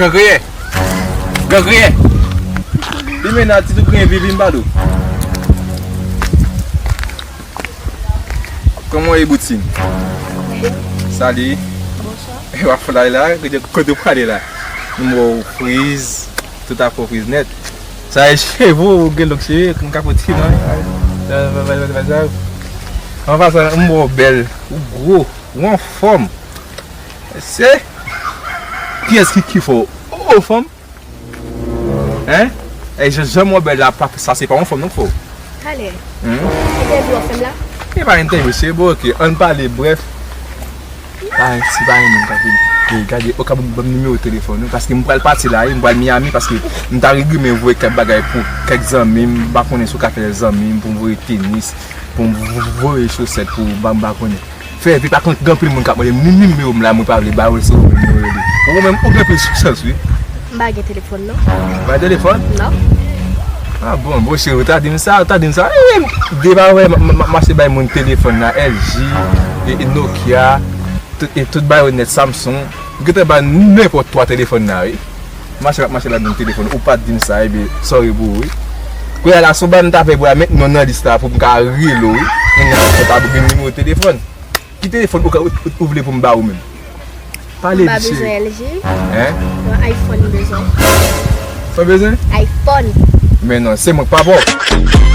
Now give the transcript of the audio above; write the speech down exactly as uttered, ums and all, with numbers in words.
Gran griyè! Gran griyè! Li men nan ti tou griyen vivi m pa dou. Kòman w ye boutin? Sa li? Bonswa. W ap fly la, kote, kote w prale la? M wè w friz, tout afè w friz nèt. Sa e cheve w gen long cheve, m ka fè w ti non. An pasan, m wè w bèl, ou gwo, ou anfòm. Se kiyès ki, ki fè w? Ou anfòm? Hein? Ey, jan, jan m wè w bèl la, pa, sa se pa yon fanm non k fè w. Talè. Hmm? Entèvyou w ap fè m la? E pa entèvyou, se bon, ok. Ann pale, brèf. Pa, se pa yon moun k ap vini. E gade, ou ka ban m, ban m nimewo telefòn ou, paske m pral pati la, wi, m pral Miami, paske m ta renmen voye kèk bagay pou kèk zanmi m, m pa konnen si w ka fè zanmi m, pou m voye tenis, pou m voye chosèt pou w, m pa, m pa konnen. Fè vit, pa konn gen anpil moun k ap mande m ni nimewo m la, mwen pa vle ba yo l, se ou menm yo rele. Ou menm, ou gen plis chans, wi. M pa gen telefòn, non. Ou pa gen telefòn? Non. Ah bon, bon, cheri, ou ta di m sa, ou ta di m sa. Eh, depa wè, m, m, m, m mache bay moun telefòn la, L G, e, e Nokia, tout, e tout bagay yo nèt, Samsung. M gentan ba nenpòt twa telefòn la, wi. Mache, mache bay moun telefòn, ou pa t di m sa, ebyen, sorry pou ou, wi. Kounye a la, se yon bagay m ta fè pou la, met non nan lis la pou m ka rele w, wi. Kounye a, ou pa gen nimewo telefòn. Ki telefòn ou, ou, ou vle pou m ba ou menm? Pale, m pa mesye. Bezwen L G. Hein? Yon iPhone m bezwen. Sa w bezwen? iPhone. Men non, se mwen k pa ba w.